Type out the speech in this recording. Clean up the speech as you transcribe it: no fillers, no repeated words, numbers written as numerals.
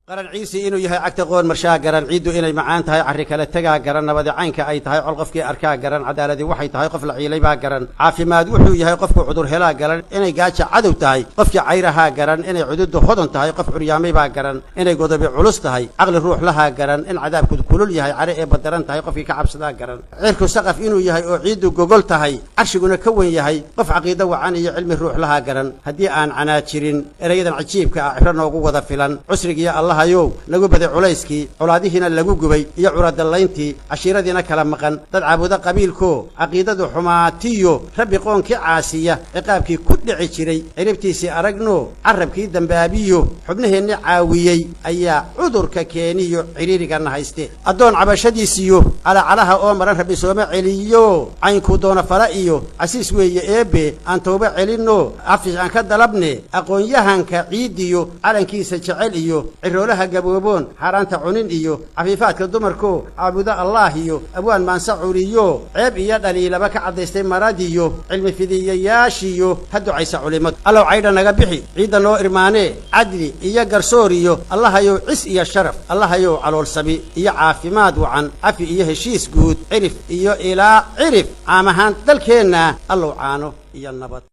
Qaran ciisi inuu yahay cagta qoon marshaa garan, ciiddu inay macaan tahay, carri kale tegaa garan, nabadi caynka ay tahay, col qofkii arkaa garan, cadaaladi waxay tahay, qof la ciilay baa garan, caafimaad wuxuu yahay, qofku cudur helaa garan, inay gaaja cadow tahay, qofkii cayrahaa garan, inay cududu hodon tahay, qof curyaamay baa garan, inay godobi culus tahay, caqli ruux lahaa garan, in cadaabku kulul yahay, care ee badaran tahay, qofkii ka cabsadaa garan, cirku saqaf inuu yahay oo ciiddu gogol tahay, carshiguna ka wen yahay, qof caqiido wacan iyo cilmi ruux lahaa garan. Haddii aan canaa jirin, erayadan cajiibka ah cibro noogu wada filan. Cusrigiyo Allahayow nagu baday culayskii, colaadihiina lagu gubay iyo curadallayntii, cashiiradiina kala maqan, dad caabudo qabiilkoo caqiidadu xumaatiyo rabbi qoonkii caasiya, ciqaabkii ku dhici jiray ciribtiisii aragno, carabkii dambaabiyo xubnaheenni caawiyey ayaa cudurka keeniyo cidhiirigana hayste. Addoon cabashadiisiyo calacalaha oo maran rabbi sooma celiyo, caynkuu doona fala iyo casiis weeye eebbe. Aan tooba celinno, cafis aan ka dalabne. Aqoon-yahanka ciiddiyo calankiisa jecel iyo ciroolaha gabooboon xaaraanta cunin iyo cafiifaadka dumarko caabudo Allaah iyo abwaan maansa curiyo ceeb iyo dhaliilaba ka caddaystay maradiyo cilmi fidiyayaashiyo ha ducaysa culimadu. Allow caydha naga bixi, ciidda noo irmaanee, cadli iyo garsoor iyo Allahayow cis iyo sharaf, Allahayow caloolsami iyo caafimaad wacan, cafi iyo heshiis guud, cirif iyo ilaa cirif, caam ahaan dalkeenna Allow caano iyo nabad.